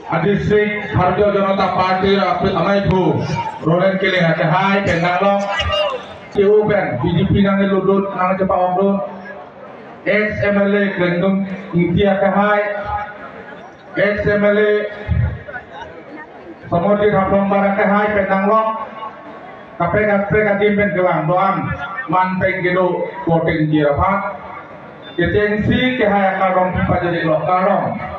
District Bharatiya Janata পাৰ্টিৰ আমাইফু Ronen Keling ake hai penang TU pen BJP nange ludut nange cepak omrun ex MLA Klendung Ingti ake hai ex MLA Samorjit Haflongbar ake hai penang long kape kape katim pen kelang doang man peng gedo koting jirapat ketengsi ke hai akarong pipa jadi lokarong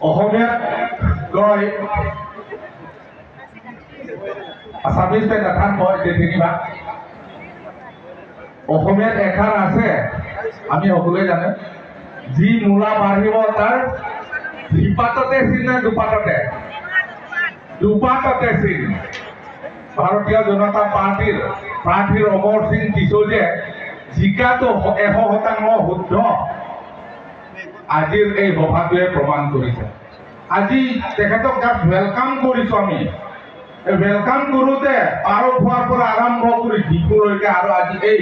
অসমীয়াত কয় Assamese PAN এথান কয় যেনিবা অসমীয়াত এষাৰ আছে, আমি সকলোৱে জানে, যি মূলা বাঢ়িব তাৰ সিপাততে চিন নে দুপাততে? দুপাততে চিন। ভাৰতীয় জনতা পাৰ্টীৰ প্ৰাৰ্থীৰ অমৰ সিং টিচৌজে জিকাটো 100% শুদ্ধ আজিৰ এই সভাটোৱে প্ৰমাণ কৰিছে। আজি তেখেতক জাষ্ট welcome কৰিছোঁ আমি। এই welcome কৰোঁতে পাৰক হোৱাৰ পৰা আৰম্ভ কৰি ডিপুলৈকে আৰু আজি এই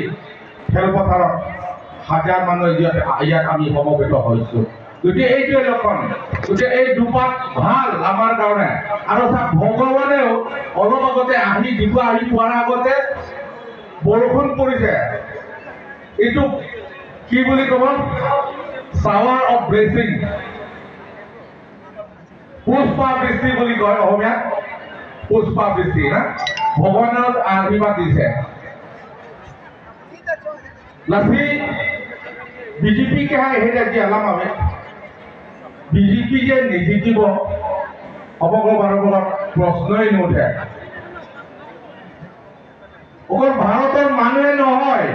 খেলপথাৰত হাজাৰ মানুহ ইয়াত আমি সমবেত হৈছোঁ। গতিকে এইটোৱে লক্ষণ। গতিকে এই দুপাত ভাল আমাৰ কাৰণে। আৰু চাওক, ভগৱানেও অলপ আগতে আহি ডিপু আহি পোৱাৰ আগতে বৰষুণ পৰিছে। এইটো কি বুলি ক'ব? Shower of blessing, Pushpa বৃষ্টি বুলি কয় অসমীয়াত, পুষ্পা বৃষ্টি না, ভগৱানৰ আশীৰ্বাদ দিছে। লাচি বিজেপি কে হাই হেৰি আজি আলাম আমি বিজেপি যে নিজিকিব সমগ্ৰ ভাৰতবৰ্ষত প্ৰশ্নই নুঠে। অকল ভাৰতৰ মানুহে নহয়,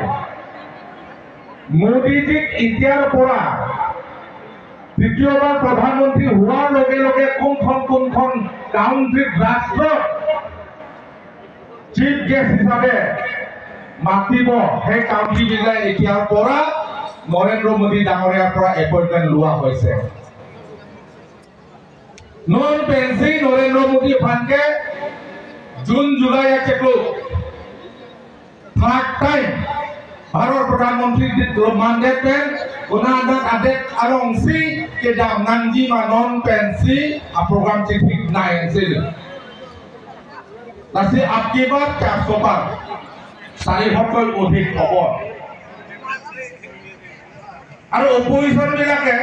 মোদীজীক এতিয়াৰ পৰা তৃতীয়বাৰ প্ৰধানমন্ত্ৰী হোৱাৰ লগে লগে কোনখন কোনখন কাউন্ট্ৰিত ৰাষ্ট্ৰত চিফ গেষ্ট হিচাপে মাতিব, সেই কাউন্ট্ৰিবিলাক এতিয়াৰ পৰা নৰেন্দ্ৰ মোদী ডাঙৰীয়াৰ পৰা এপইণ্টমেণ্ট লোৱা হৈছে। নন পেঞ্চি নৰেন্দ্ৰ মোদী ফানকে June July third time Bharat প্ৰধানমন্ত্ৰী mandate pen guna adet arong si ke dam nangji ma non pensi a program chi thik nai sil lasi apki baar 400 পাৰ 400তকৈ অধিক হ'ব। আৰু অপজিশ্যন বিলাকে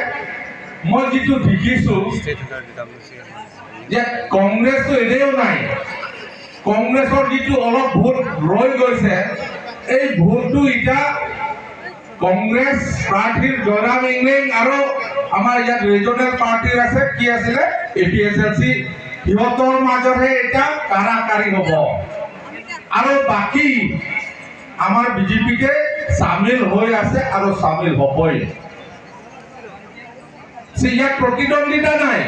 মই যিটো দেখিছো যে কংগ্ৰেছটো এনেও নাই, কংগ্ৰেছৰ যিটো অলপ ভোট ৰৈ গৈছে এই ভোটটো এতিয়া কংগ্ৰেছ প্ৰাৰ্থীৰ জয়ৰাম ইংলেং আৰু আমাৰ ইয়াত ৰিজনেল পাৰ্টীৰ আছে কি আছিলে A P S L C, সিহঁতৰ মাজতহে এতিয়া কাৰাকাৰি হ'ব। আৰু বাকী আমাৰ বিজেপিতে চামিল হৈ আছে আৰু চামিল হ'বই। ইয়াত প্ৰতিদ্বন্দ্বিতা নাই।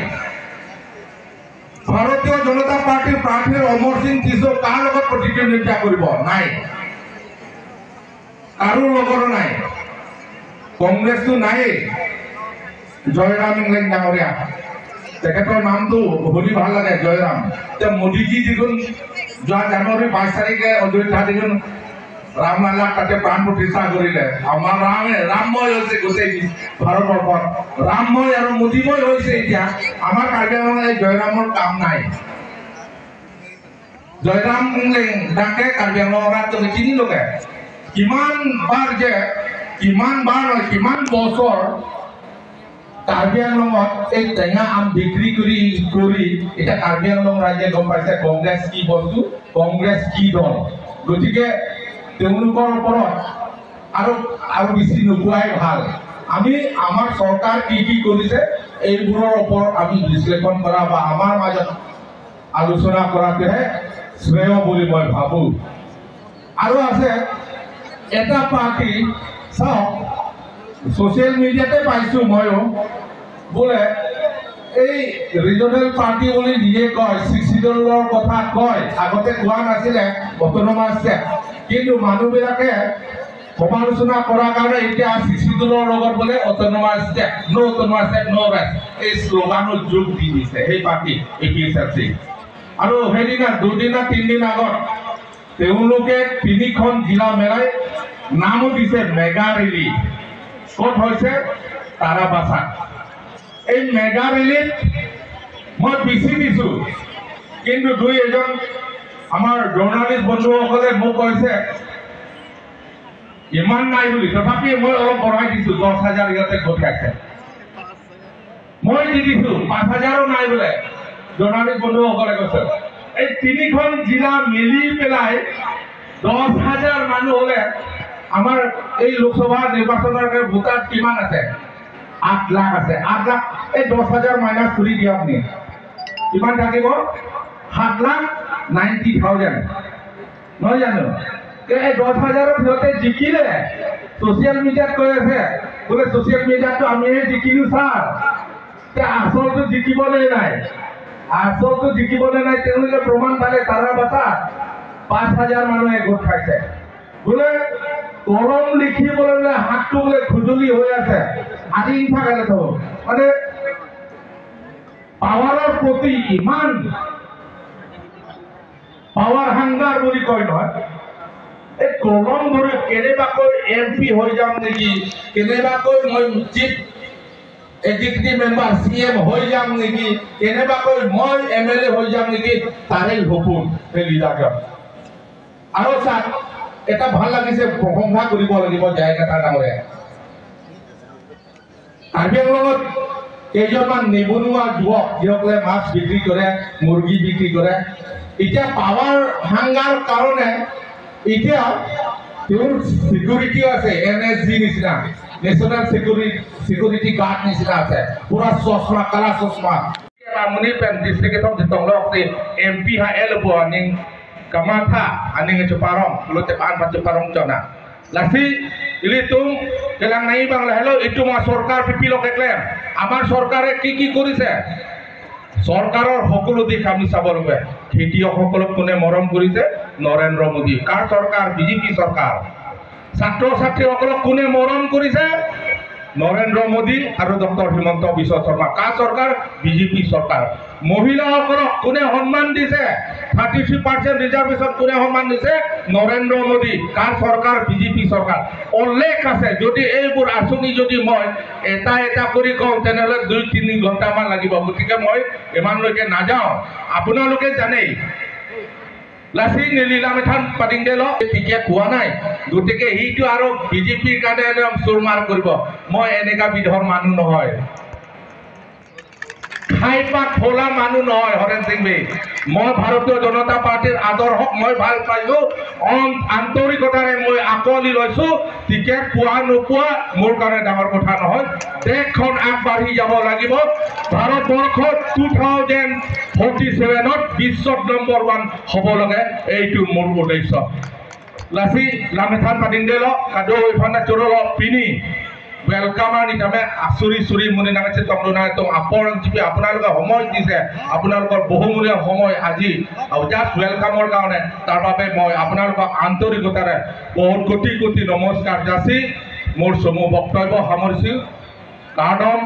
ভাৰতীয় জনতা পাৰ্টীৰ প্ৰাৰ্থীৰ অমৰ সিং টিচৌ কাৰ লগত প্ৰতিদ্বন্দ্বিতা কৰিব? নাই, কাৰো লগতো নাই, কংগ্ৰেছটো নায়েই। জয়ৰাম ইংলেং ডাঙৰীয়া, তেখেতৰ নামটো শুনি ভাল লাগে, জয়ৰাম। এতিয়া মোদীজী দেখোন যোৱা জানুৱাৰী 22 তাৰিখে অযোধ্যা দেখোন ৰামলালাক তাতে প্ৰাণ প্ৰতিষ্ঠা কৰিলে। আমাৰ ৰামে ৰামময় হৈছে গোটেই ভাৰতবৰ্ষত, ৰামময় আৰু মোদীময় হৈছে। এতিয়া আমাৰ কাৰ্বি আংলঙত এই জয়ৰামৰ কাম নাই। জয়ৰাম ইংলেং ডাকে কাৰ্বি আংলঙৰ তুমি চিনি লোকে কিমান বাৰ যে কিমান বাৰ নহয় কিমান বছৰ কাৰ্বি আংলঙত এই টেঙা আম বিক্ৰী কৰি কৰি এতিয়া কাৰ্বি আংলং ৰাইজে গম পাইছে কংগ্ৰেছ কি বস্তু, কংগ্ৰেছ কি দল। গতিকে তেওঁলোকৰ ওপৰত আৰু আৰু বেছি নোকোৱাই ভাল। আমি আমাৰ চৰকাৰ কি কি কৰিছে এইবোৰৰ ওপৰত আমি বিশ্লেষণ কৰা বা আমাৰ মাজত আলোচনা কৰাটোহে শ্ৰেয় বুলি মই ভাবোঁ। আৰু আছে এটা পাৰ্টি, চাওক ছ'চিয়েল মিডিয়াতে পাইছোঁ ময়ো, বোলে এই ৰিজনেল পাৰ্টি বুলি নিজে কয়, ছিক্স চিডুলৰ কথা কয়, আগতে কোৱা নাছিলে অট'নমাছ ষ্টেট, কিন্তু মানুহবিলাকে সমালোচনা কৰাৰ কাৰণে এতিয়া ছিক্স চিডুলৰ লগত বোলে autonomous state, no autonomous state, no right, এই শ্লোগানো যোগ দি দিছে সেই party A P S L C. আৰু সেইদিনা দুদিনা তিনিদিন আগত তেওঁলোকে 3খন জিলা মেলাই নামো দিছে মেগা ৰেলী। ক'ত হৈছে? তাৰাবাছা। এই মেগা ৰেলীত মই বেছি দিছোঁ, কিন্তু দুই এজন আমাৰ জৰ্ণালিষ্ট বন্ধুসকলে মোক কৈছে ইমান নাই বুলি, তথাপি মই অলপ বঢ়াই দিছোঁ, 10,000 ইয়াতে গোট খাইছে। মই দি দিছোঁ 5,000ও নাই বোলে, জৰ্ণালিষ্ট বন্ধুসকলে কৈছে। এই তিনিখন জিলা মিলি পেলাই 10,000 মানুহ হ'লে আমাৰ এই লোকসভা নিৰ্বাচনৰ ভোটাৰ কিমান আছে? 8 লাখ আছে। 8 লাখ এই 10,000 মাইনাছ কৰি দিয়ক আপুনি, কিমান থাকিব? 7,90,000, নহয় জানো? এই 10,000ত সিহঁতে জিকিলে, ছ'চিয়েল মিডিয়াত কৈ আছে বোলে ছ'চিয়েল মিডিয়াততো আমিহে জিকিলোঁ ছাৰ, আচলটো জিকিবলৈ নাই, আচলটো জিকিবলৈ নাই। তেওঁলোকে প্ৰমাণ পালে তাৰাবাছা 5,000 মানুহে গোট খাইছে বোলে, কলম লিখিবলৈ বোলে হাতটো বোলে খুজুলি হৈ আছে, আজি ইনফাকালে থব। মানে পাৱাৰৰ প্ৰতি ইমান পাৱাৰ হাংগাৰ বুলি কয় নহয়, এই কলম ধৰি কেনেবাকৈ এম পি হৈ যাম নেকি, কেনেবাকৈ মই chief executive member C M হৈ যাম নেকি, কেনেবাকৈ মই এম এল এ হৈ যাম নেকি, তাৰেই সপোন সেই লিডাৰজন। আৰু চাওক, এটা ভাল লাগিছে, প্ৰশংসা কৰিব লাগিব জায়গাটা ডাঙৰীয়া। কাৰ্বি আংলঙত কেইজনমান নিবনুৱা যুৱক যিসকলে মাছ বিক্ৰী কৰে, মুৰ্গী বিক্ৰী কৰে, এতিয়া পাৱাৰ হাংগাৰ কাৰণে এতিয়া তেওঁৰ চিকিউৰিটিও আছে, এন এছ জি নিচিনা, নেশ্যনেল চিকিউৰিটি গাৰ্ড নিচিনা আছে, পুৰা চশমা, কালা চশমা। মুনি পেন ডিষ্ট্ৰিক্ট এম পি হা L aning kamatha aning chuparong lote pan pa chuparong chona lasi ilitum kelang nai bangla hello itu ma সরকার পিপি লোক একলেম আমাৰ সৰকাৰে কি কি কৰিছে, চৰকাৰৰ সকলো দিশ আমি চাব লাগে। খেতিয়কসকলক কোনে মৰম কৰিছে? নৰেন্দ্ৰ মোদী। কাৰ চৰকাৰ? বিজেপি চৰকাৰ। ছাত্ৰ ছাত্ৰীসকলক কোনে মৰম কৰিছে? নৰেন্দ্ৰ মোদী আৰু ডক্টৰ হিমন্ত বিশ্ব শৰ্মা। কাৰ চৰকাৰ? বিজেপি চৰকাৰ। মহিলাসকলক কোনে সন্মান দিছে? 33% ৰিজাৰ্ভেশ্যন কোনে সন্মান দিছে? নৰেন্দ্ৰ মোদী। কাৰ চৰকাৰ? বিজেপি চৰকাৰ। অলেখ আছে। যদি এইবোৰ আঁচনি যদি মই এটা এটা কৰি কওঁ তেনেহ'লে 2-3 ঘণ্টামান লাগিব, গতিকে মই ইমানলৈকে নাযাওঁ। আপোনালোকে জানেই লাচি নীলিলামেথান পাতিংদে ল টিকেট পোৱা নাই, গতিকে সিটো আৰু বিজেপিৰ কাৰণে একদম চুৰমাৰ কৰিব। মই এনেকুৱা বিধৰ মানুহ নহয়, খাই পাত ফলা মানুহ নহয় হৰেণ সিং বে। মই ভাৰতীয় জনতা পাৰ্টীৰ আদৰ্শক মই ভাল পাইছোঁ, আন্তৰিকতাৰে মই আঁকোৱালি লৈছোঁ। টিকেট পোৱা নোপোৱা মোৰ কাৰণে ডাঙৰ কথা নহয়, দেশখন আগবাঢ়ি যাব লাগিব। ভাৰতবৰ্ষত 2047ত বিশ্বত নম্বৰ 1 হ'ব লাগে, এইটো মোৰ উদ্দেশ্য। লাচি লামেথান পাতিংদে ল কাদো ইফানে চোৰ ল পিনি ৱেলকামাৰ নিতামে আচুৰি চুৰি মুনি নামাইছে তংলো নাই তো আপৰ যিটো আপোনালোকে সময় দিছে, আপোনালোকৰ বহুমূলীয়া সময় আজি আৰু জাষ্ট ৱেলকামৰ কাৰণে, তাৰ বাবে মই আপোনালোকক আন্তৰিকতাৰে বহুত কোটি কোটি নমস্কাৰ যাচি মোৰ চমু বক্তব্য সামৰিছোঁ। কাৰণ